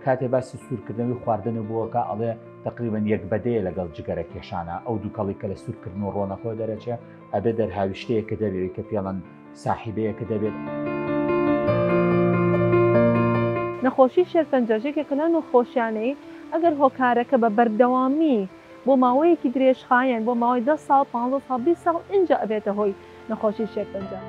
کاتێ باسی سوورکردنەوەی خواردنە بووەکە ئەڵێ تقریبا یەک بەدەیە لەگەڵ جگەرە کێشانە ئەو دووکەڵی کە لە سوورکردن و ڕۆنەکەوە دەرەچێ ئەبێ دەرهاویشتەیەکە دەبێت کە پێڵەن ساحیبەیەکە دەبێت. نەخۆشی شێرپەنجەش یەکێکە لەو نەخۆشیانەی ئەگەر هۆکارەکە بە بەردەوامی بۆ ماوەیەکی درێژخایەن بۆ ماوەی دە ساڵ، پانزە ساڵ، 20 ساڵ ئینجا ئەبێتە هۆی نەخۆشی شێرپەنجە.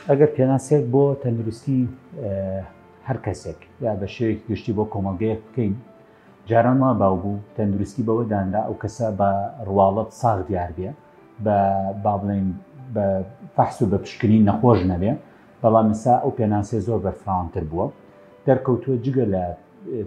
ئەگەر پێناسەیەک بۆ تەندروستی هەر کەسێک یا بە شێوەیەکی گشتی بۆ کۆمەڵگەیەک بکەین، جاران وا باو بوو تەندروستی بەوە دانرا ئەو کەسە بە ڕواڵەت ساغ دیار بێ، بە با بڵێین بە فەحس و بە پشکنین نەخۆش نەبێ، بەڵام ئێستا ئەو پێناسەیە زۆر بەرفراوانتر بووە. دەرکەوتووە جگە لە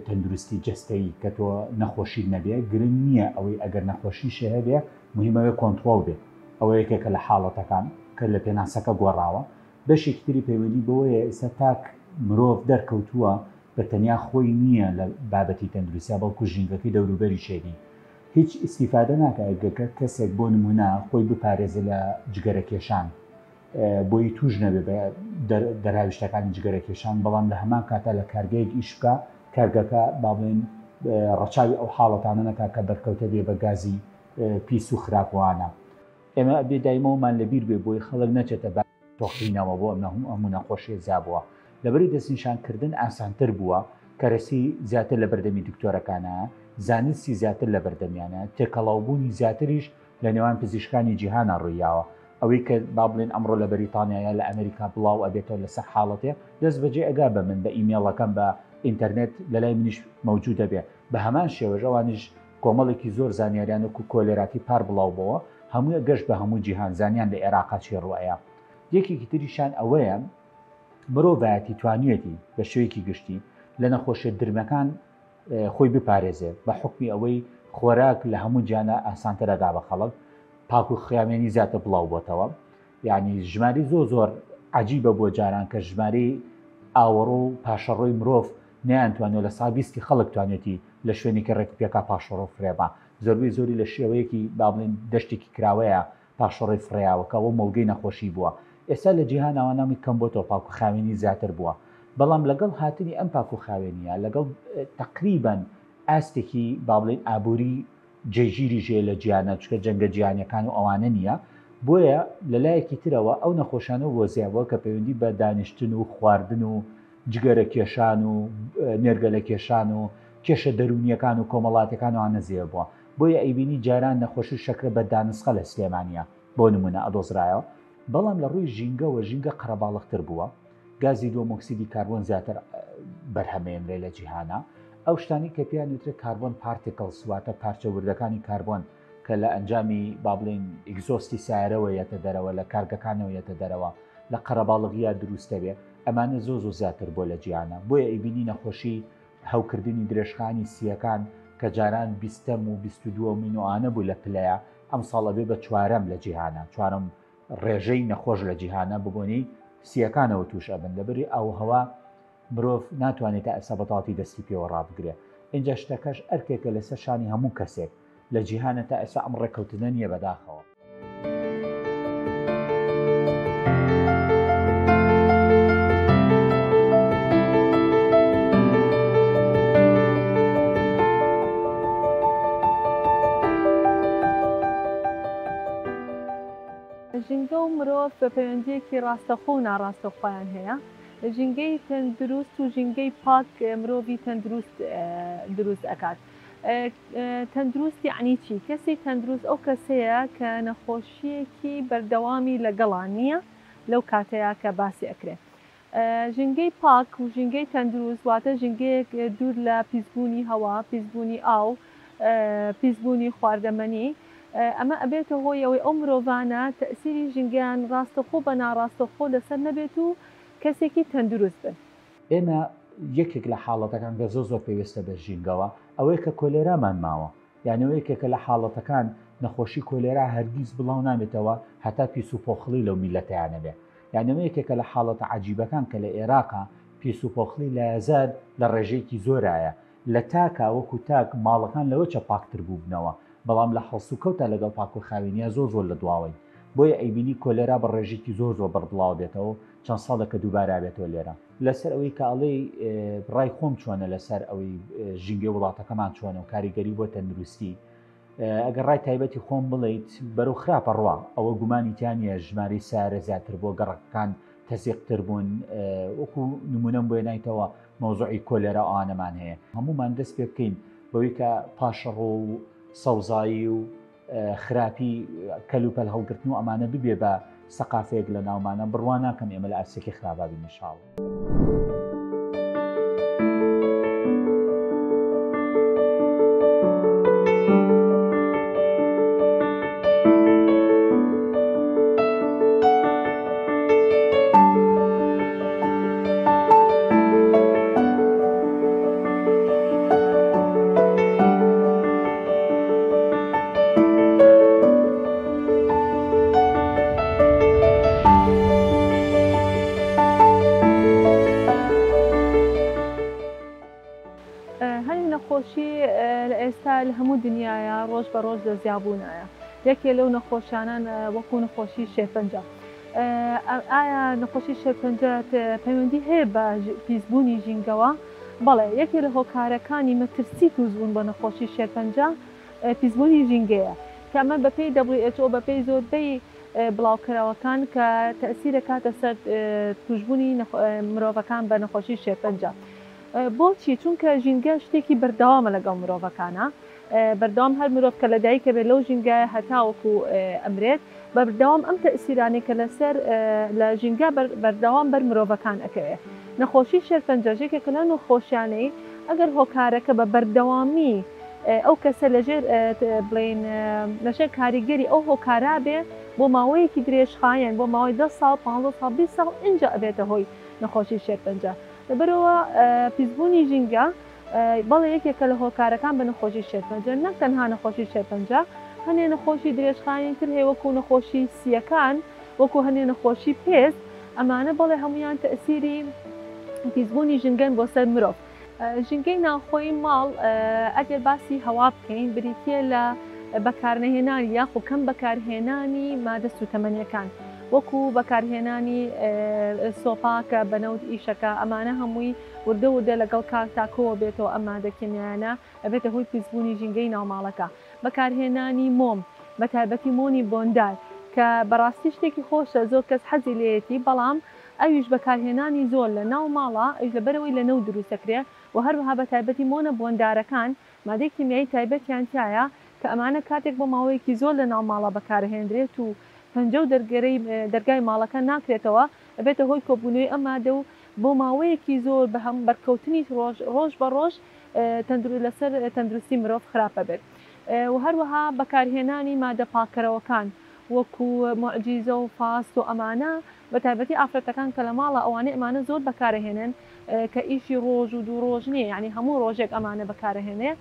تەندروستی جەستەیی کە تۆ نەخۆشیت نەبێ، گرنگ نییە ئەوەی ئەگەر نەخۆشیشی هەبێ مهم ئەوێ کۆنتڕۆڵ بێ. ئەوە یەکێکە لە حاڵەتەکان کە لە پێناسەکە گۆڕاوە. بەشێکی تری پەیوەندی بەوەیە ئێستا تاک مرۆڤ دەرکەوتووە بە تەنیا خۆی نییە لە بابەتی تەندروستیا بەڵکو ژینگەکەی دەوروبەریشێتی. هیچ ئیستیفادە ناکا گەر کەسێک بۆ نموونە خۆی بپارێزێ لە جگەرەکێشان بۆی توش نەبێ بە دەرهاویشتەکانی جگەرەکێشان بەڵام لە هەمان کاتا لە کارگەیەک ئیش بکا کارگەکە با بڵێین ڕەچاوی ئەو حاڵەتانە نەکا کە بەرکەوتە بێ بە گازی پیس و خراپ وانە. ئێمە ئەبێ دایمەوەمان لەبیر بێ بۆی خەڵک نەچێتە بە تۆقینەوە بۆ ئەم هەموو نەخۆشیە زیابووە لەبەری دەستنیشان کردن ئاسانتر بووە کەرەسی زیاتر لە بەردەمی دکتۆرەکانە زانستی زیاتر لە بەردەمیانە تێکەڵاوبوونی زیاتریش لە نێوان پزیشکانی جیهانا ڕوویاوە ئەوەی کە با بڵێن ئەمڕۆ لە بەریتانیا یا لە ئەمریکا بڵاو ئەبێتەوە لەسەر حاڵەتێ دەست بەجێ ئەگا بە من بە ئیمێڵەکەم بە ئینتەرنێت لەلای منیش مەوجودە بێ بە هەمان شێوەش ئەوانیش کۆمەڵێکی زۆر زانیاریان وەکو کۆلێراتی پار بڵاو بۆوە هەمووی گەشت بە هەموو جیهان زانیان لە ئێراقا چی ڕوئەیا یەکێکی تریشان ئەوەیە مرۆڤایەتی توانیەتی بە شێوەیەکی گشتی لە نەخۆشیە درمەکان خۆی بپارێزێ بە حوکمی ئەوەی خۆراک لە هەموو جیانە ئاسانتر ئەگا بە خەڵک پاک و خیامێنی زیاتر بڵاو بۆتەوە یعنی ژماری زۆر زۆر عجیبە بۆ جاران کە ژماری ئاوەڕۆ و پاشەڕۆی مرۆڤ نەیانتوانیوە لە سا بیستی خەڵک توانێتی لە شوێنێکی ڕێک و پێکا پاشەڕۆ فرێبا زۆربەی زۆری لە شێوەیەکی با بڵێن دەشتێکی کراوەیە پاشەڕۆی فڕێیاوە کە ئەوە مۆڵگەی نەخۆشی بووە ئێستا لە جیهانا نامی کەم بۆتەوە پاک و خاوێنی زیاتر بووە بەڵام لەگەڵ هاتنی ئەم پاک و خاوێنیە لەگەڵ تەقریبەن ئاستێکی با بڵێین ئابووری جێگیری ژێ لە جیانە چکە جەنگە جیهانیەکان و ئەوانە نییە بۆیە لە لایەکی ترەوە ئەو نەخۆشانە بۆ زیابووە کە پەیوەندی بە دانیشتن و خواردن و جگەرە کێشان و نێرگەلە کێشان و کێشە دەروونیەکان و کۆمەڵاتەکان وانە زێ بووە بۆیە ئەیبینی جاران نەخۆشی شەکرە بە دانسقە لە سلێمانیە بۆ نمونە ئەدۆزرایەوە بەڵام لە ڕووی ژینگەوە ژینگە قەرەباڵغتر بووە گازی دووەمۆکسیدی کاربۆن زیاتر بەرهەمێنرێ لە جیهانا ئەو شتانی کە پێیان وترێ carbon particles واتە پارچە وردەکانی کاربۆن کە لە ئەنجامی با بڵێین exhaust ی سیارەوە یەتە دەرەوە لە کارگەکانەوە یەتە دەرەوە لە قەرەباڵغیا دروستە بێ ئەمانە زۆ زۆ زیاتر بۆ لە جیهانە بۆیە ئەیبینی نەخۆشی هەوکردنی درێژخانی سییەکان کە جاران بیستەم و 22مین و ئانە بوو لە پلەیە ئەمساڵ ئەبێ بە چوارەم لە جیهانە چوارەم ڕێژەی نەخۆش لە جیهانە بەبۆنەی سییەکانەوە تووش ئەبن لەبەری ئاووهەوا مرۆڤ ناتوانێت تا ئێستا بەتەواتی دەستی پێوە ڕابگرێ ئینجا شتەکەش ئەرکێکە لەسەر شانی هەموو کەسێک لە جیهانە تا ئێستا ئەم ڕێککەوتنە نییە بەداخەوە. ژینگە و مرۆڤ پەیوەندییەکی ڕاستەوخۆ و ناڕاستەوخۆیان هەیە. ژینگەی تەندروست و ژینگەی پاک مرۆڤی تەندروست دروست ئەکات. تەندروست یەعنی چی؟ کەسی تەندروست ئەو کەسەیە کە نەخۆشییەکی بەردەوامی لەگەڵا نییە لەو کاتەیا کە باسی ئەکرێ. ژینگەی پاک و ژینگەی تەندروست واتە ژینگەیەک دوور لە پیسبوونی هەوا، پیسبوونی ئاو، پیسبوونی خواردەمەنی، ئەمە ئەبێتە هۆی ئەوەی ئەو مرۆڤانە تەئسیری ژینگەیان ڕاستەوخۆ بە ناڕاستەوخۆ لەسەر نەبێت و کەسێکی تەندروست بن. ئێمە یەکێک لە حاڵەتەکان کە زۆر زۆر پەیوەستە بە ژینگەوە ئەوەیە کە کۆلێرامان ماوە یانی ئەوە یەکێکە لە حاڵەتەکان نەخۆشی کۆلێرا هەرگیز بڵاو نابێتەوە هەتا پیس و پۆخڵی لەو میلەتەیا نەبێ یانی ئەوە یەکێکە لە حاڵەتە عەجیبەکان کە لە ئێراقا پیس و پۆخڵی لایەزار لە ڕێژەیەکی زۆرایە لە تاکا وەکو تاک ماڵەکان لەوە چە پاکتر بووبنەوە بەڵام لە هەڵسوکەوتا لەگەڵ پاک و خاوێنیا زۆر زۆر لە دواوەین. بۆیە ئەیبینی کۆلێرا بە ڕێژێکی زۆر زۆر بەربڵاو بێتەوە چەند ساڵێکە دووبارە بێتەوە لێرە. لەسەر ئەوەی کە ئەڵێی ڕای خۆم چۆنە لەسەر ئەوەی ژینگەی وڵاتەکەمان چۆنە و کاریگەری بۆ تەندروستی ئەگەر ڕای تایبەتی خۆم بڵیت بەرەو خراپە ڕوا ئەوە گومانی تیا نییە ژمارەی سارە زیاتر بۆ گەڕەکەکان تەزیقتر بوون وەکو نمونەم بۆ نایتەوە مەوزوعی کۆلێرا ئەوانەمان هەیە هەمومان دەست پێ بکەین بەوەی کە پاشەڕۆ و سەوزایی و خراپی کەلوپەل هەڵگرتن و ئەمانە ببێ بە سەقافەیەک لە ناومانە بڕوا ناکەم ئێمە لە ئاستێکی خراپا بین ان شاء الله. هەنێ نەخۆشی لە ئێستا لە هەموو دنیاە ڕۆژ بە ڕۆژ لە زیابوونایە یەکێ لەو نەخۆشانان وەکو نەخۆشی شێرپەنجە ئایا نەخۆشی شێرپەنجە پەیوەندی هەیە بە پیسبوونی ژینگەوە؟ بەڵێ، یەکێ لە هۆکارەکانی مەترسی تووشبوون بە نەخۆشی شێرپەنجە پیسبوونی ژینگەیە کە ئەمە بەپێی WHO بەپێی زۆربەی بڵاوکەرەوەکان کە تەئسیر ئەکاتە سەر تووشبوونی مرۆڤەکان بە نەخۆشی شێرپەنجە. بۆچی؟ چونکە ژینگە شتێکی بەردەوامە لەگەڵ مرۆڤەکانا بەردەوام هەر مرۆڤ کە لەدایکە بێت لەو ژینگایە هەتاوەکو ئەمرێت بەردەوام ئەم تەئسیرانەی کە لەسەر لە ژینگە بەردەوام بەر مرۆڤەکان ئەکەوێ. نەخۆشی شێرپەنجەش یەکێکە لەو نەخۆشیانەی ئەگەر هۆکارەکە بە بەردەوامی ئەو کەسە لەژێر بڵێین لەژێر کاریگەری ئەو هۆکارە بێ بۆ ماوەیەکی درێژخایەن بۆ ماوەی 10 ساڵ 15 ساڵ 20 ساڵ ئینجا ئەبێتە هۆی نەخۆشی شێرپەنجە لەبەرئەوە پیسبوونی ژینگە بەڵێ یەکێکە لە هۆکارەکان بە نەخۆشی شێرپەنجە، نەک تەنها نەخۆشی شێرپەنجە، هەنێ نەخۆشی درێژخایەنی تر هەیە وەکو نەخۆشی سییەکان، وەکو هەنێ نەخۆشی پێست، ئەمانە بەڵێ هەموویان تەئسیری پیسبوونی ژینگەن بۆ سەر مرۆڤ. ژینگەی ناوخۆی ماڵ ئەگەر باسی هەوا بکەین بریتییە لە بەکارنەهێنانی یاخۆ کەم بەکارهێنانی مادە سووتەمەنییەکان وەکو بەکارهێنانی سۆپا کە بە نەوت ئیشەکا ئەمانە هەمووی وردە وردە لەگەڵ کات تا کۆوە بێتەوە ئەم مادە کیمیایانە ئەبێتە هۆی پیسبوونی ژینگەی ناوماڵەکە. بەکارهێنانی مۆم بەتایبەتی مۆنی بۆندار کە بەڕاستی شتێکی خۆشە زۆر کەس حەزی لێیەتی بەڵام ئەویش بەکارهێنانی زۆر لە ناو ماڵا ئەویش لەبەرئەوەی لە نەوت دروست دەکرێ و هەروەها بەتایبەتی مۆنە بۆندارەکان مادەی کیمیایی تایبەتیان تیایە کە ئەمانە کاتێک بۆ ماوەیەکی زۆر لە ناو ماڵا بەکارهێنرێت و پەنجە و دەرگەرەی دەرگای ماڵەکە ناکرێتەوە ئەبێتە هۆی کۆبوونەوەی ئەم مادە و بۆ ماوەیەکی زۆر بە هەم بەرکەوتنی ڕۆژ ڕۆژ بە ڕۆژ لەسەر تەندروستی مرۆڤ خراپ ئەبێت و هەروەها بەکارهێنانی مادە پاککەرەوەکان وەکو موعجیزە و فاست و ئەمانە بە تایبەتی ئافرەتەکان کە لە ماڵە ئەوانەی ئەمانە زۆر بەکارەهێنن کە ئیشی ڕۆژ و دوو ڕۆژ نییە یانی هەموو ڕۆژێک ئەمانە بەکارەهێنێ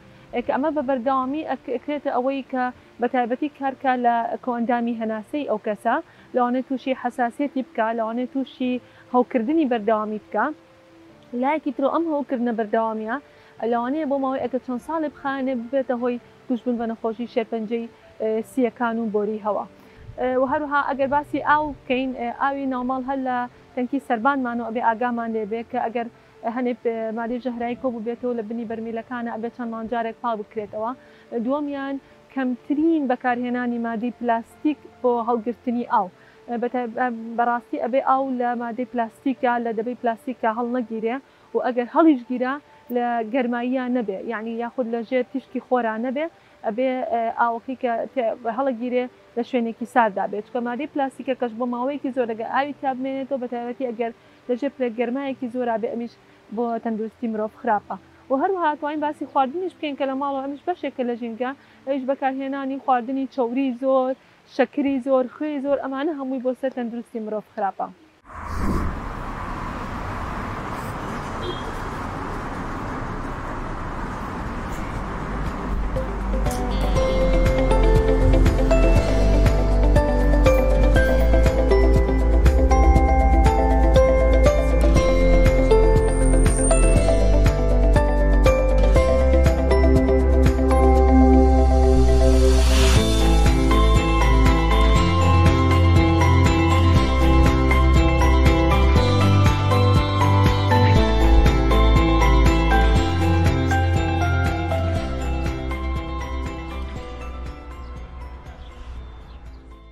کە ئەمە بە بەردەوامی ئەکرێتە ئەوەی کە بە تایبەتی کارکا لە کۆئەندامی هەناسەی ئەو کەسە لەوانەیە تووشی حەساسیەتی بکا لەوانەیە تووشی هەوکردنی بەردەوامی بکا لایەکی ترەوە ئەم هەوکردنە بەردەوامیە لەوانەیە بۆ ماوەی ئەگەر چەند ساڵێ بخایەنێ ببێتە هۆی تووشبوون بە نەخۆشی شێرپەنجەی سییەکان و بۆری هەوا و هەروەها ئەگەر باسی ئاو بکەین ئاوی ناوماڵ هەر لە تەنکی سەربانمانەوە ئەبێ ئاگامان لێ بێ کە ئەگەر هەنێ مادەی ژەهرایی کۆبووبێتەوە لە بنی بەرمیلەکانە ئەبێ چەند مانگ جارێک پاک بکرێتەوە دووەمیان کەمترین بەکارهێنانی مادەی پلاستیک بۆ هەڵگرتنی ئاو بەڕاستی ئەبێ ئاو لە مادەی پلاستیکا لە دەبەی پلاستیکا هەڵنەگیرێ و ئەگەر هەڵیش گیرا لە گەرماییا نەبێ یانی یاخود لە ژێر تیشکی خۆرا نەبێ ئەبێ ئاوەکەی کە هەڵەگیرێ لە شوێنێکی ساردا بێ چونکە مادەی پلاستیکەکەش بۆ ماوەیەکی زۆر ئەگەر ئاوی تیا بمێنێتەوە بەتایبەتی ئەگەر لە ژێر پلە گەرمایەکی زۆرا بێ ئەمیش بۆ تەندروستی مرۆڤ خراپە و هەروەها ئەتوانین باسی خواردنیش بکەین کە لە ماڵەوە ئەمیش بەشێکە لە ژینگە ئەویش بەکارهێنانی خواردنی چەوری زۆر شەکری زۆر، خوێی زۆر ئەمانە هەمووی بۆ سەر تەندروستی مرۆڤ خراپە.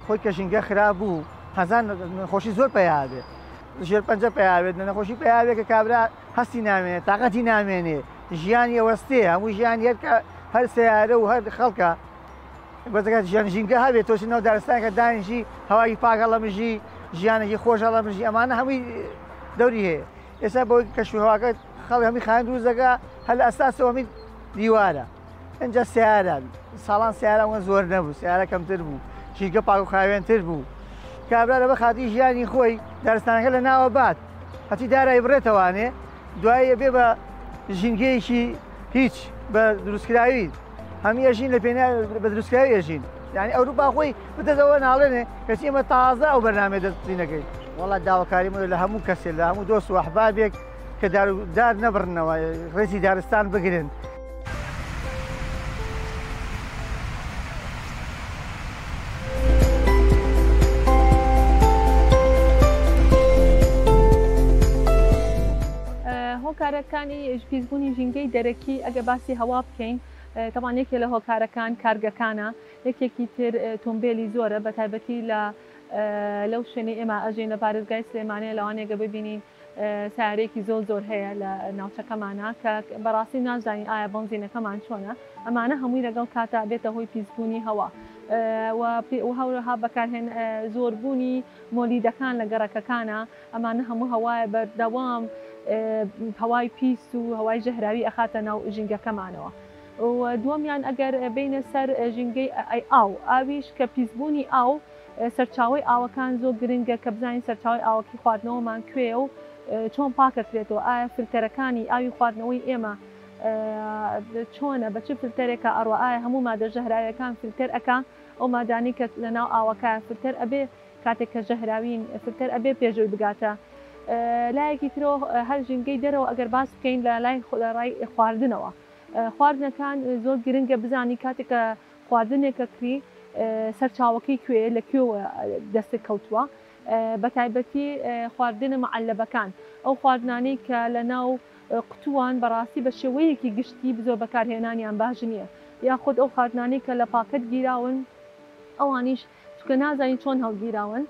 خۆی کە ژینگە خراپ بوو هەزار نەخۆشی زۆر پەیا بێ، شێرپەنجە پەیا بێت، نەخۆشی پەیا بێ کە کابرا هەستی نامێنێ، تاقەتی نامێنێ، ژیانی ئەوەستێ، هەموو ژیانی هەر کە هەر سەیارە و هەر خەڵکە. بەس ئەگەر ژیان ژینگە هەبێت تۆ چ ناو دارستانێکە دانیشی هەوای پاک هەڵەمژی ژیانێکی خۆش هەڵەمژی ئەمانە هەمووی دەوری هەیە. ئێستا بەوەی کەش و هەواکە خەڵک هەمووی خانە دروست دەکا هەر لە ئەساسەوە هەمووی دیوارە. ئینجا سیارە ساڵان سیارە ئەوەنە زۆر نەبوو، سیارە کەمتر بوو، ژینگە پاک و خاوێنتر بوو. کابرا لەبەر خاتری ژیانی خۆی دارستانەکە لە ناوە بات، هەرچی دارا ئەیبڕێتەوانێ، دوایی ئەبێ بە ژینگەیەکی هیچ بە دروستکراوی. هەمی ئەژین لە پێنا بە دروستکراوی ئەژین. یعنی ئەوروپا خۆی بدەستەوە ناڵێنێ، کەچی ئێمە تازە ئەو بەرنامەیە دەست پێ نەکەین. وەڵا داواکاریم لە هەموو کەسێ، لە هەموو دۆست و ئەحبابێک کە دار و دار نەبڕنەوە، ڕێزی دارستان بگرن. هۆکارەکانی پیسبوونی ژینگەی دەرەکی ئەگە باسی هەوا بکەین تەبعەن یەکێ لە هۆکارەکان کارگەکانە، یەکێکی تر تۆمبێلی زۆرە بە تایبەتی لە لەو شوێنەی ئێمە ئەژین لە پارێزگای سلێمانیە لەوانەیە گە ببینین سیارەیەکی زۆر زۆر هەیە لە ناوچەکەمانە کە بەڕاستی نازانین ئایا بەنزینەکەمان چۆنە ئەمانە هەمووی لەگەڵ کاتا بێتە هۆی پیسبوونی هەوا و هەورەها بەکارهێن زۆربوونی مۆلیدەکان لە گەڕەکەکانە ئەمانە هەموو هەوایە بەردەوام هەوای پیس و هەوای ژەهراوی ئەخاتە ناو ژینگەکەمانەوە. و دووەمیان ئەگەر بێینە سەر ژینگەی ئاو، ئاویش کە پیسبوونی ئاو، سەرچاوەی ئاوەکان زۆر گرنگە کە بزانین سەرچاوەی ئاوەکی خواردنەوەمان کوێیە و چۆن پاکەکرێتەوە، ئایا فلتەرەکانی ئاوی خواردنەوەی ئێمە چۆنە، بە چ فلتەرێکا ئەڕوا، ئایا هەموو مادە ژەهراویەکان فلتەر ئەکا، ئەو مادانەی کە لەناو ئاوەکایە فلتەر ئەبێ، کاتێک کە ژەهراوین فلتەر ئەبێ پێشەوەی بگاتە لایەکی ترەوە. هەر ژینگەی دەرەوە ئەگەر باس بکەین لە لای خواردنەوە، خواردنەکان زۆر گرنگە بزانی کاتێک کە خواردنێکە کری سەرچاوەکەی کوێیە، لە کوێوە دەستت کەوتووە، بە تایبەتی خواردنە معەلەبەکان، ئەو خواردنانەی کە لە ناو قوتووان بەڕاستی بە شێوەیەکی گشتی زۆر بەکارهێنانیان باش نییە، یاخود ئەو خواردنانەی کە لە پاکەت گیراون ئەوانیش چونکە نازانی چۆن هەڵگیراون،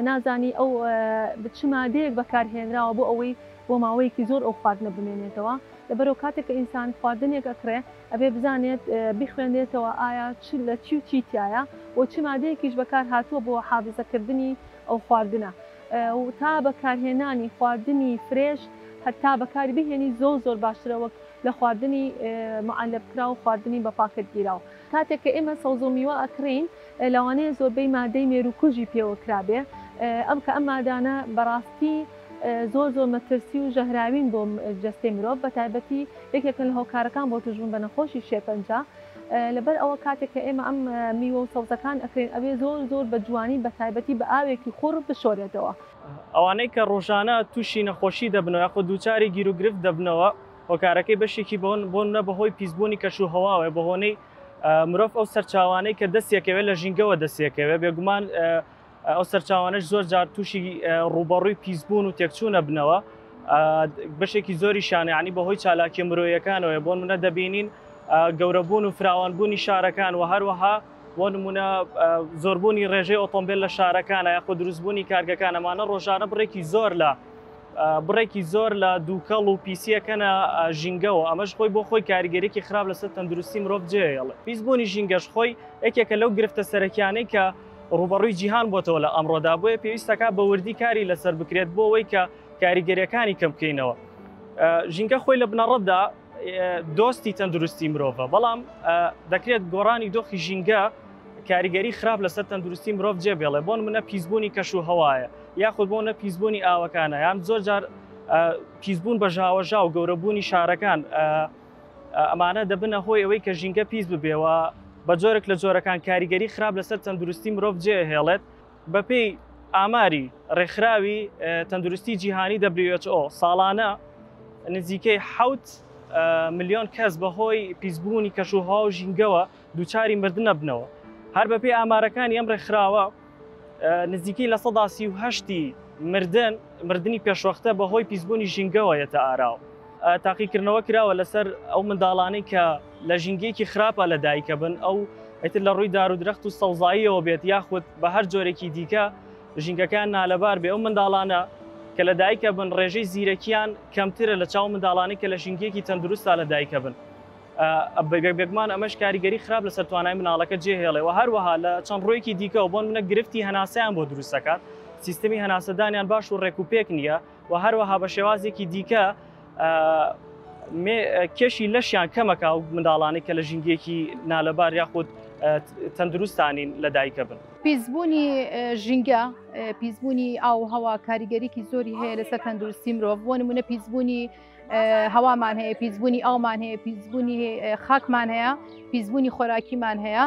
نازانی ئەو چ مادەیەک بەکارهێنراوە بۆ ئەوەی بۆ ماوەیەکی زۆر ئەو خواردنە بمێنێتەوە. لەبەرئەوە کاتێک کە ئینسان خواردنێک ئەکڕێ ئەبێ بزانێت بیخوێنێتەوە ئایا چ لە چی و چی تیایە و چ مادەیەکیش بەکار هاتووە بۆ حافزەکردنی ئەو خواردنە و تا بەکارهێنانی خواردنی fresh هەتا بەکاری بهێنی زۆر زۆر باشترە وەک لە خواردنی معلب کراو و خواردنی بە پاکەت گیراو. کاتێک کە ئێمە سەوزە و میوە ئەکڕین لەوانەیە زۆربەی مادەی مێرووکوژی پێوە کرابێ، ئەم کە ئەم مادانە بەڕاستی زۆر زۆر مەترسی و ژەهراوین بۆ جەستەی مرۆڤ، بەتایبەتی یەکێکن لە هۆکارەکان بۆ توشبوون بە نەخۆشی شێرپەنجە. لەبەر ئەوە کاتێک کە ئێمە ئەم میوە و سەوزەکان ئەکرین ئەبێ زۆر زۆر بە جوانی بەتایبەتی بە ئاوێکی خوڕ بشۆرێتەوە. ئەوانەی کە ڕۆژانە تووشی نەخۆشی دەبنەوە یاخود دووچاری گیروگرفت دەبنەوە هۆکارەکەی بەشێکی بۆن بۆنە بەهۆی پیسبوونی کەش و هەواوە بەهۆنەی مرۆڤ ئەو سەرچاوانەی کە دەستیەکەوێت لە ژینگەوە دەستیەکەوێت بێگومان ئەو سەرچاوانەش زۆر جار تووشی ڕووبەڕووی پیسبوون و تێکچوونە بنەوە بەشێکی زۆریشیان ینی بەهۆی چالاکی مرۆیەکانەوەی بۆ منە دەبینین گەورەبوون و فراوانبوونی شارەکان و هەروەها بۆ نمونە زۆربوونی ڕێژەی ئۆتۆمبیل لە شارەکانە یاخود دروستبوونی کارگەکان ئەمانە ڕۆژانە بڕێکی زۆر لە بڕێکی زۆر لە دووکەڵ و پیسیەکەنە ژینگەوە ئەمەش خۆی بۆ خۆی کاریگەرێکی خراپ لەسەر تەندروستی مرۆڤ جێهێڵێ. پیسبوونی ژینگەش خۆی یەکێکە لەو گرفتە سەرەکیانەی کە ڕووبەڕووی جیهان بۆتەوە لە ئەمڕۆدا، بۆیە پێویستەکە بە وردی کاری لەسەر بکرێت بۆ ئەوەی کە کاریگەریەکانی کەم بکەینەوە. ژینگە خۆی لە بنەڕەتدا دۆستی تەندروستی مرۆڤە، بەڵام دەکرێت گۆڕانی دۆخی ژینگە کاریگەری خراپ لەسەر تەندروستی مرۆڤ جێبێڵێ، بۆ نمونە پیسبوونی کەش و هەوایە یاخود بۆ نە پیسبوونی ئاوەکانە یان زۆر جار پیسبوون بە ژاوەژاو گەورەبوونی شارەکان ئەمانە دەبنە هۆی ئەوەی کە ژینگە پیس ببێەوە بە جۆرێک لە جۆرەکان کاریگەری خراپ لەسەر تەندروستی مرۆڤ جێهێڵێت. بەپێی ئاماری ڕێکخراوی تەندروستی جیهانی WHO ساڵانە نزیکەی حەوت ملیۆن کەس بەهۆی پیسبوونی کەشوهەوا و ژینگەوە دووچاری مردن ئەبنەوە. هەر بەپێی ئامارەکانی ئەم ڕێکخراوە نزیکەی 38% ی مردن مردنی پێشوەختە بەهۆی پیسبوونی ژینگەوە یەتە ئاراوە. تاقیکردنەوە کراوە لەسەر ئەو منداڵانەی کە لە ژینگەیەکی خراپە لە دایکە بن ئەو ئیتر لە ڕووی دار و درەخت و سەوزاییەوە بێت یاخود بە هەر جۆرێکی دیکە ژینگەکەیان نالەبار بێ، ئەو منداڵانە کە لە دایکە بن ڕێژەی زیرەکیان کەمترە لە چاو منداڵانی کە لە ژینگەیەکی تەندروستا لە دایکە بن. بێگومان ئەمەش کاریگەری خراپ لەسەر توانای مناڵەکە جێهێڵێ و هەروەها لە چەند ڕوویەکی دیکەوە بۆن منە گرفتی هەناسەیان بۆ دروست دەکات، سیستمی هەناسەدانیان باش و ڕێک و پێک نییە و هەروەها بە شێوازێکی دیکە کێشی لەشیان کەمەکە و منداڵانی کە لە ژینگەیەکی نالەبار یاخود تەندروستانین لە دایکە بن. پیسبوونی ژینگە، پیسبوونی ئاو و هەوا کاریگەریکی زۆری هەیە لەسەر تەندروستی مرۆڤ، بۆ نمونە پیسبوونی هەوامان هەیە، پیسبوونی ئاومان هەیە، پیسبوونی خاکمان هەیە، پیسبوونی خۆراکیمان هەیە.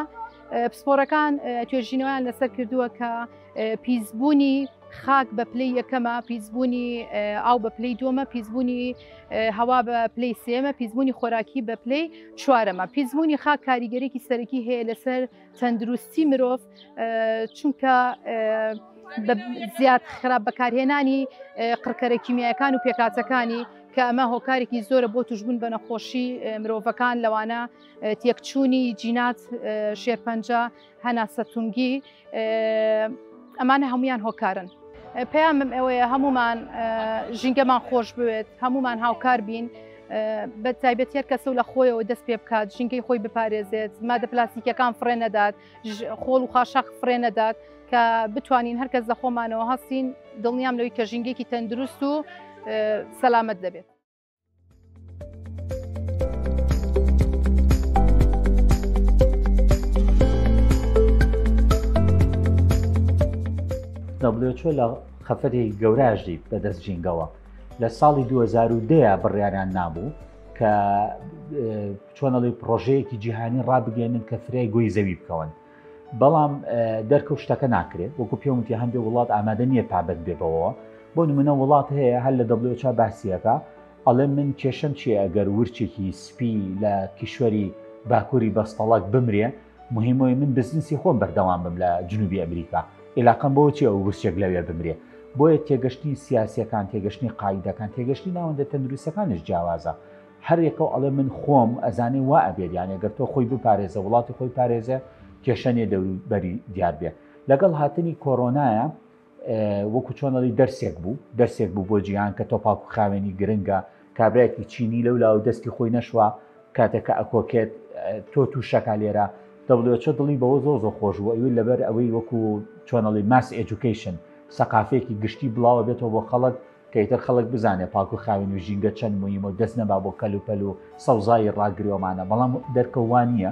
پسپۆڕەکان توێژینەوەیان لەسەر کردووە کە پیسبوونی خاک بە پلەی یەکەمە، پیسبوونی ئاو بە پلەی دووەمە، پیسبوونی هەوا بە پلەی سێمە، پیسبوونی خۆراکی بە پلەی چوارەمە. پیسبوونی خاک کاریگەریکی سەرەکی هەیە لەسەر تەندروستی مرۆڤ، چونکە زیاد خراپ بەکارهێنانی قڕکەرە کیمیایەکان و پێکهاتەکانی کە ئەمە هۆکارێکی زۆرە بۆ توشبوون بە نەخۆشی مرۆڤەکان، لەوانە تێکچوونی جینات، شێرپەنجە، هەناسەتونگی، ئەمانە هەمویان هۆکارن. پەیامم ئەوەیە هەمومان ژینگەمان خۆش بوێت، هەمومان هاوکار بین، بە تایبەتی هەر کەسە و لە خۆیەوە دەست پێ بکات، ژینگەی خۆی بپارێزێت، مادە پلاستیکەکان فڕێ نەدات، خۆڵ و خاشاک فڕێ نەدات، کە بتوانین هەر کەس لە خۆمانەوە هەستین، دڵنیام لەوەی کە ژینگەیەکی تەندروست و سەلامەت دەبێت. WHO لە خەفەتێکی گەوراش دیت بەدەست ژینگەوە لە ساڵی 2010 بڕیاریان نابوو کە چۆنەڵی پرۆژەیەکی جیهانی ڕابگەێنن کە فرای گۆی زەوی بکەون بەڵام دەرکەوت شتەکە ناکرێت وەکو پێم وتی هەندێک وڵات ئامادە نییە پابند بێ بەوەوە بۆ نمونە وڵات هەیە هەر لە دەبلۆچا باسیەکە ئەڵێ من کێشەم چییە ئەگەر ورچێکی سپی لە کیشوەری باکووری بەستەڵک بمرێ مهمەوەی من بزنسی خۆم بەردەوام بم لە جنوبی ئەمریکا عیلاقەم بۆ چیە ئەو ورچێک لەوێ بمرێ بۆیە تێگەشتنی سیاسیەکان تێگەشتنی قایدەکان تێگەشتنی ناوەندە تەندروستەکانش جیاوازە هەر یەکەو ئەڵێ من خۆم ئەزانێ وا ئەبێت یانی گەر تۆ خۆی بپارێزە وڵاتی خۆی پارێزە کێشە نیە دەورو بەری دیار بێ لەگەڵ هاتنی کۆرۆنایە وەکو چۆنەڵی دەرسێک بوو دەرسێک بوو بۆ جیهان کە تۆ پاک و خاوێنی گرنگە کابراایکی چینی لەو لاو دەستی خۆی نەشوە کاتێک کە ئەکۆکێت تۆ تووشەکە لێرە دەبلێ دڵی بەوە زۆر زۆر خۆش بوو ئەوی لەبەر ئەوەی وەکو چۆنەڵی mass education سەقافەیەکی گشتی بڵاوە بێتەوە بۆ خەڵک کە ئیتر خەڵک بزانێ پاک و خاوێن و ژینگە چەند موهیمە و دەست نەبا بۆ کەل و پەل و سەوزایی ڕاگری ئەمانە، بەڵام دەرکەوت وا نییە،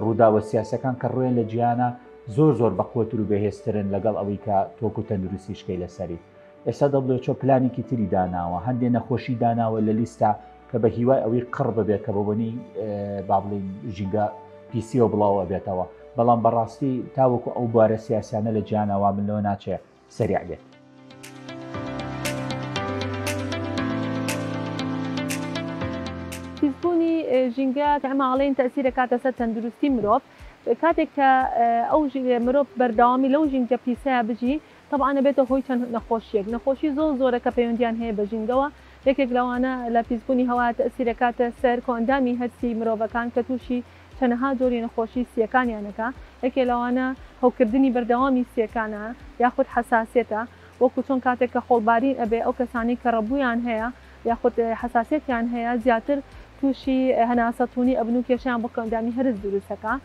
ڕووداوە سیاسیەکان کە ڕوویان لە جیهانە زۆر زۆر بەقوەتر و بەهێزترن لەگەڵ ئەوەی کە تۆک و تەندروستی شکەی لەسەری. ئێستا WHO پلانێکی تری داناوە، هەندێ نەخۆشی داناوە لە لیستە کە بە هیوای ئەوەی قڕ ببێت کە بەبۆنەی با بڵێین ژینگە پیسیەوە بڵاو ئەبێتەوە، بەڵام بەڕاستی تاوەکو ئەو بوارە سیاسیانە لە جیهانە وا بن لەوە ناچێ سەریع بێت. پیسبوونی ژینگە کە ئەمە ئەڵێین تەئسیر ئەکاتە سەر تەندروستی مرۆڤ کاتێک کە ئەو مرۆڤ بەردەوامی لەو ژینگە پیسەیا بژی تەبعەن ئەبێتە هۆی چەند نەخۆشیەک نەخۆشی زۆر زۆرە کە پەیوەندیان هەیە بە ژینگەوە یەکێک لەوانە لە پیسبوونی هەوا تەئسیر ئەکاتە سەر کۆئەندامی هەرسی مرۆڤەکان کە تووشی چەنەها جۆری نەخۆشی سییەکانیان ئەکا، یەکێ لەوانە هەوکردنی بەردەوامی سییەکانە یاخود حەساسیەتە، وەکو چۆن کاتێک کە خۆڵبارین ئەبێ ئەو کەسانەی کە ڕەبوویان هەیە یاخود حەساسیەتیان هەیە زیاتر تووشی هەناسەتونی ئەبن و کێشەیان بۆ کۆئەندامی هەرس دروست ئەکا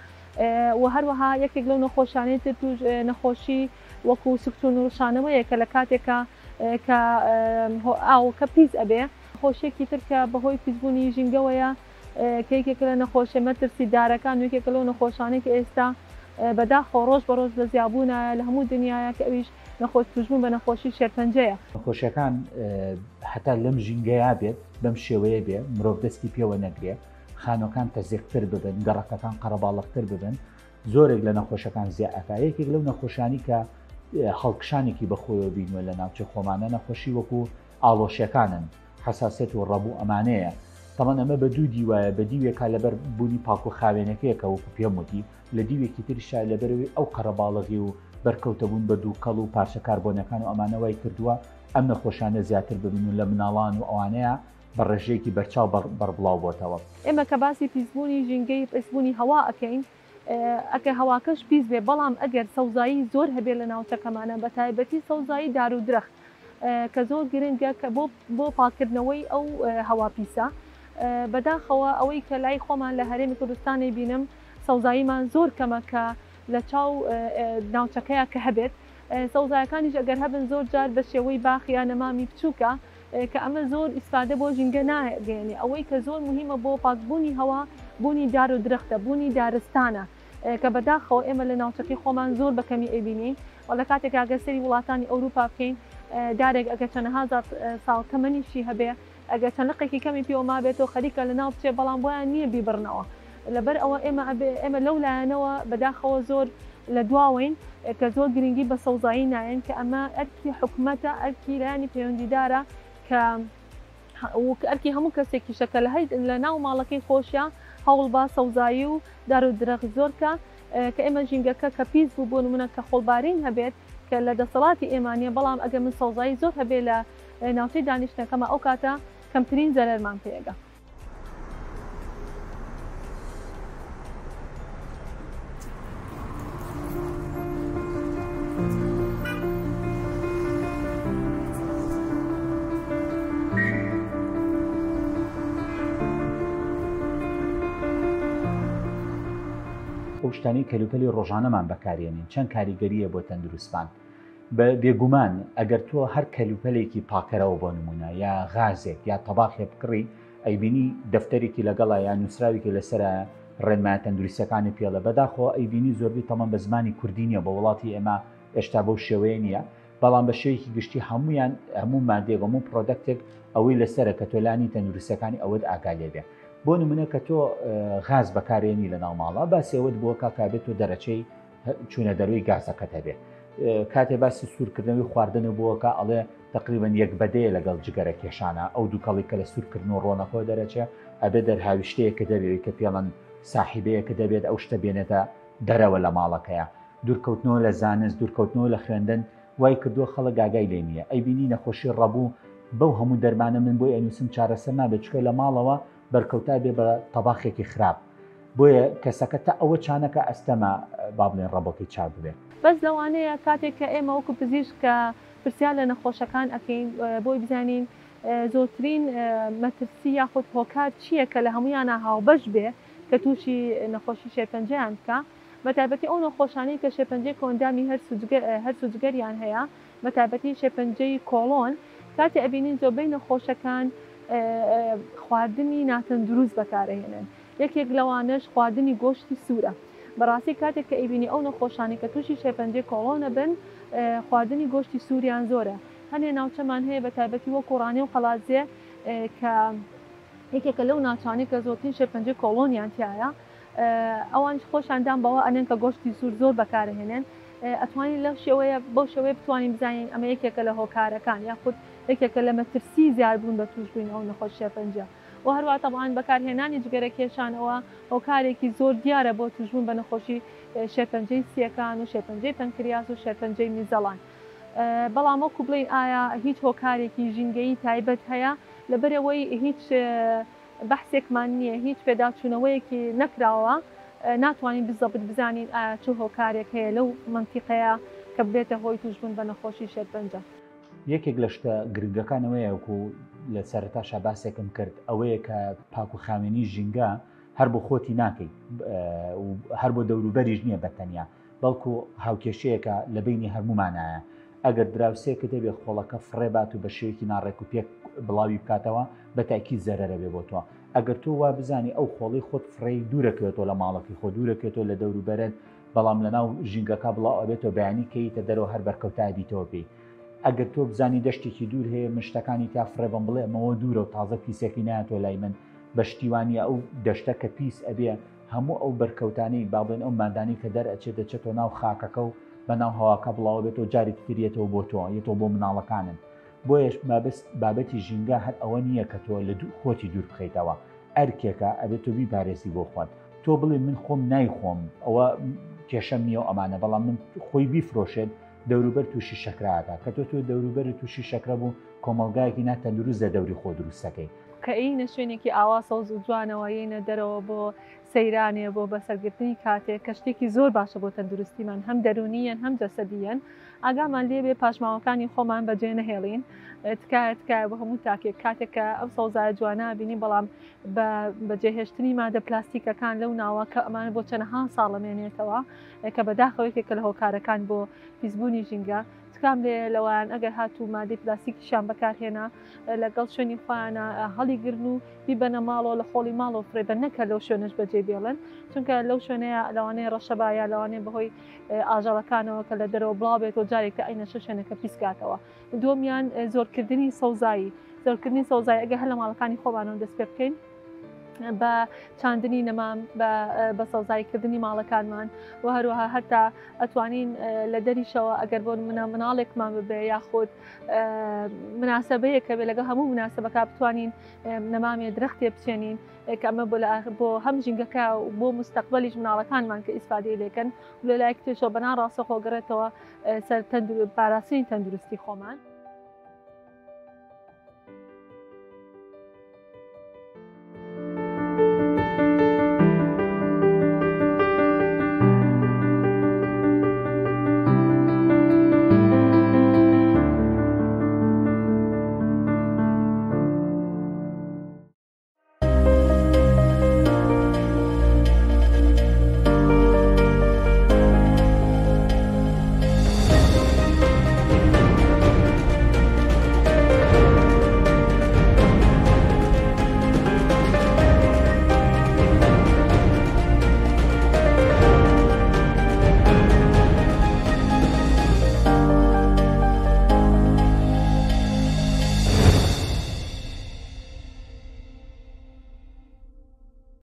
و هەروەها یەکێک لەو نەخۆشیانەی تر تووش نەخۆشی وەکو سکچوون و ڕشانەوەیە کە لە کاتێکا کە ئاوەکە پیس ئەبێ. نەخۆشیەکی تر کە بەهۆی پیسبوونی ژینگەوەیە کە یەکێکە لە نەخۆشیە مەترسیدارەکان و یەکێکە لەو نەخۆشانەی کە ئێستا بەداخەوە ڕۆژ بە ڕۆژ لە زیابوونایە لە هەموو دنیاە کە ئەویش نەخۆش توشبوون بە نەخۆشی شێرپەنجەیە. نەخۆشیەکان هەتا لەم ژینگەیا بێت بەم شێوەیە بێ مرۆڤ دەستی پێوە نەگرێ خانوەکان تەزیقتر ببن گەڕەکەکان قەرەباڵغتر ببن زۆرێک لە نەخۆشەکان زیا ئەکا یەکێک لەو نەخۆشانی کە هەڵکشانێکی بەخۆیەوە بینوە لە ناوچە خۆمانە نەخۆشی وەکو ئاڵۆشیەکانن حەساسیەت و ڕەبوو ئەمانەیە تەبعەن ئەمە بە دوو دیوایە بە دیوێکا لەبەر بوونی پاک و خاوێنەکەیە کە وەکو پێم وتی لە دیوێکی تریشا لەبەرەوەی ئەو قەرەباڵغی و بەرکەوتەبوون بە دووکەڵ و پارچە کاربۆنەکان و ئەمانە وای کردووە ئەم نەخۆشانە زیاتر ببن و لە مناڵان و ئەوانەیە بە ڕێژەیەکی بەرچاو بەربڵاو بۆتەوە. ئێمە کە باسی پیسبوونی ژینگەی پیسبوونی هەوا ئەکەین. ئەگەر هەواکەش پیس بێ بەڵام ئەگەر سەوزایی زۆر هەبێ لە ناوچەکەمانە بە تایبەتی سەوزایی دار و درەخت کە زۆر گرنگە کە بۆ بۆ پاککردنەوەی ئەو هەوا پیسە. بەداخەوە ئەوەی کە لای خۆمان لە هەرێمی کوردستانی بینم سەوزاییمان زۆر کەمە کە لە چاو ناوچەکەیا کە هەبێت. سەوزایەکانیش ئەگەر هەبن زۆر جار بە شێوەی باخ یا نەمامی بچووکە کە ئەمە زۆر ئیسفادە بۆ ژینگە ناگەیەنێ. ئەوەی کە زۆر موهیمە بۆ پاکبوونی هەوا بوونی دار و درەختە، بوونی دارستانە کە بەداخەوە ئێمە لە ناوچەکەی خۆمان زۆر بە کەمی ئەیبینین و لە کاتێکا گەر سەیری وڵاتانی ئەوروپا بکەین دارێک ئەگەر چەنەها ساڵ تەمەنیشی هەبێ ئەگەر چەند لقێکی کەمی پێوە مابێتەوە خەریکە لەناو بچێ بەڵام بۆیان نییە بیبڕنەوە لەبەر ئەوە ئێمە ئەبێ ئێمە لەو لایەنەوە بەداخەوە زۆر لە دواوەین کە زۆر گرنگی بە سەوزایی نایەن کە ئەمە ئەرکی حکومەتە ئەرکی لایەنی پەیوەندیدارە کە ئەرکی هەموو کەسێکیشە کە لە ناو ماڵەکەی خۆشیا هەوڵ با سەوزایی و دار و درەخت زۆر کە کە ئێمە ژینگەکە کە پیس بوو بۆ نمونە کە خۆڵبارین هەبێت کە لە دەسەڵاتی ئێمە نیە بەڵام ئەگەر من سەوزایی زۆر هەبێ لە ناوچەی دانیشتنەکەمە ئەو کاتە کەمترین زەرەرمان پێگا. ئەو شتانەی کەلوپەلی ڕۆژانەمان بەکارێنین چەند کاریگەریە بۆ تەندروستمان بە بێگومان ئەگەر تۆ هەر کەلوپەلێکی پاکەرەوە بۆ نمونە یا غازێک یا تەباخێ بکڕی ئەیبینی دەفتەرێکی لەگەڵە یا نووسراوێکی لەسرە ڕێنمایە تەندروستەکانی پێڵە بەداخەوە ئەیبینی زۆربەی تەمەن بە زمانی کوردی نییە بە وڵاتی ئێمە ئێشتا بەو شێوەیە نییە بەڵام بە شێوەیەکی گشتی هەمویان هەموو مادێک هەموو product ێک ئەوەی لەسرە کە تۆلانی تەندروستەکانی ئەوەت ئاگا لێبێ بۆ نمونە کە تۆ غاز بەکارێنی لە ناو ماڵە باسی ئەوەت بۆ کاکابێت تۆ دەرەچەی چوونە دەروی گازەکەت هەبێ کاتێ باسی سوورکردنەوەی خواردنە بووەکە ئەڵێ تقریبان یەک بەدەیە لەگەڵ جگەرە کێشانە ئەو دووکەڵی کە لە سوورکردن و ڕۆنەکەەوە دەرەچێ ئەبێ دەرهاویشتەیە کە دەبێت کە پێڵەن ساحیبەیە کە دەبێت ئەو شتە بێنێتە دەرەوە لە ماڵەکەیە دوورکەوتنەوە لە زانست دوورکەوتنەوە لە خوێندن وای کردووە خەڵک ئاگای لێ نییە ئەیبینی نەخۆشی ڕەبوو بەو هەموو دەرمانە من بۆی ئەنووسم چارەسەر نابێت چکە لە ماڵەوە بەرکەوتا بێ بە تەباخێکی خراپ بۆیە کەسەکە تا ئەوە چانەکە ئەستەمە با بڵێن ڕەبۆکەی چاک ببێت. بەس لەوانەیە کاتێک کە ئێمە وەکو پزیشک کە پرسیار لە نەخۆشەکان ئەکەین بۆی بزانین زۆرترین مەترسی یاخود هۆکار چییە کە لە هەموویانا هاوبەش بێ کە تووشی نەخۆشی شێرپەنجەیان بکا بەتایبەتی ئەو نەخۆشانەی کە شێرپەنجەی کۆئەندامی هەرس و جگەریان هەیە بەتایبەتی شێرپەنجەی کۆڵۆن کاتێ ئەبینین زۆربەی نەخۆشەکان خواردنی ناتەندروست بەکارئەهێنن یەکێک لەوانەش خواردنی گۆشتی سوورە بەڕاستی کاتێک کە ئەیبینی ئەو نەخۆشانەی کە تووشی شێرپەنجەی کۆڵۆن ئەبن خواردنی گۆشتی سووریان زۆرە هەنێ ناوچەمان هەیە بەتایبەتی وەکو ڕانیە و قەڵادزێ کە یەکێکە لەو ناوچانەی کە زۆرترین شێرپەنجەی کۆڵۆنیان تیایە ئەوانیش خۆشیان دان بەوە ئەنێن کە گۆشتی سوور زۆر بەکارهێنێن ئەتوانین لەو شێوەیە بەو شێوەیە بتوانین بزانین ئەمە یەکێکە لە هۆکارەکان یاخود یەکێکە لە مەترسی زیادبوون بە تووشبووین ئەو نەخۆش شێرپەنجە و هەروە تەبعەن بەکارهێنانی جگەرە کێشانەوە هۆکارێکی زۆر دیارە بۆ تووشبوون بە نەخۆشی شێرپەنجەی سییەکان و شێرپەنجەی پەنکریاس و شێرپەنجەی میزەڵان بەڵام وەکو بڵێین ئایا هیچ هۆکارێکی ژینگەیی تایبەت هەیە لەبەرئەوەی هیچ بەحسێکمان نییە، هیچ پێداچوونەوەیەکی نەکراوە، ناتوانین بزەبت بزانین ئایا چ هۆکارێک هەیە لەو مەنتیقەیە کە ببێتە هۆی تووشبوون بە نەخۆشی شێرپەنجە. یەکێک لە شتە گرنگەکان ئەوەیە وەکو لە سەرەتاشا باسێکم کرد ئەوەیە کە پاک و خاوێنی ژینگە هەر بۆ خۆتی ناکەیت و هەر بۆ دەوروبەریش نییە بە تەنیا بەڵکو هاوکێشەیەکە لە بەینی هەرموومانایە، ئەگەر دراوسێکت هەبێ خۆڵەکە فڕێ بات و بە شێوەیەکی ناڕێک و پێک بڵاوی بکاتەوە بە تاکید زەرەرە بێ بۆ تۆ، ئەگەر تۆ وا بزانی ئەو خۆڵەی خۆت فڕێی دوورەکەوێتەوە لە ماڵەکەی خۆ دوورەکەوێتەوە لە دەوروبەرت بەڵام لە ناو ژینگەکە بڵاو ئەبێتەوە بەیانی کەیتە دەرەوە هەر بەرکەوتە ئەبیتەوە پێی. ئەگەر تۆ بزانی دەشتێکی دوور هەیە من شتەکانی تیا فڕێ بەم بڵێ ئەمەوە دوورە و تازە پیسەکەی نایەتەوە لای من بە شتی وا نییە ئەو دەشتە کە پیس ئەبێ هەموو ئەو بەرکەوتانەی با بڵێن ئەو مادانەی کە دەرئەچێت دەچێتەوە ناو خاکەکە و بە ناو هەواکە بڵاوەبێتەوە جارێکی تر یەتەوە بۆ تۆ یەتەوە بۆ مناڵەکانت بۆیەش مابەست بابەتی ژینگە هەر ئەوە نییە کە تۆ لە خۆتی دوور بخەیتەوە ئەرکێکە ئەبێت تۆ بیپارێزی بۆ خۆت تۆ بڵێ من خۆم نایخۆم ئەوە کێشەم نییە و ئەمانە بەڵام من خۆی بیفرۆشێت دەوروبەر تووشی شەکراکە کە تۆ تۆ دەوروبەر تووشی شەکرە بوو کۆمەڵگایەکی ناتەندروست لە دەوری خۆ دروستەکەی. کە ئێینە شوێنێکی ئاوا سەوز و جوانەوە یەینە دەرەوە بۆ سەیرانێ بۆ بەسەرگرتنی کاتێک کە شتێکی زۆر باشە بۆ تەندروستیمان هەم دەروونیەن هەم جەسەدیەن ئاگامان لێ بێ پاشماوەکانی خۆمان بەجێ نەهێڵین تکایە تکایە بۆ هەموو تاکێک کاتێک کە ئەم سەوزایە جوانە بینی بەڵام بە بەجێهێشتنی مادە پلاستیکەکان لەو ناوە کە ئەمانە بۆ چەنەها ساڵ ئەمێنێتەوە کە بەداخەوە یەکێکە لە هۆکارەکان بۆ پیسبوونی ژینگە تکام لێ لەوان ئەگەر هاتوو مادەی پلاستیکیشیان بەکارهێنا لەگەڵ شوێنی خۆیانە هەڵیگرن و بیبەنە ماڵەوە لە خۆڵی ماڵەوە فرێبەن نەکە لەو شوێنەش بەجێ بێڵن چونکە لەو شوێنەیە لەوانەیە ڕەشەبا یا لەوانەیە بەهۆی ئاژەڵەکانەوە کە لە دەرەوە بڵاو بێتەوە جارێکە ئەینەشە شوێنەکە پیسکاتەوە دووەمیان زۆرکردنی سەوزایی زۆرکردنی سەوزایی ئەگەر هەر لە ماڵەکانی خۆمانەوە دەست پێ بکەین بە چاندنی نەمام بە سەوزاییکردنی ماڵەکانمان و هەروەها هەتا ئەتوانین لە دەریشەوە ئەگەر بۆ منە مناڵێکمان ببێ یاخود مناسبەیە کە بێ لەگەڵ هەموو مناسبەکە بتوانین نەمامێ درەختێ بچێنین کە ئەمە بۆ بۆ هەم ژینگەکە و بۆ مستەقبلیش مناڵەکانمان کە ئیسفادەی لێکەن لە لایەک تێشەوە بەنا ڕاستەخۆ گەڕێتەوە سەر پاراستنی تەندروستی خۆمان.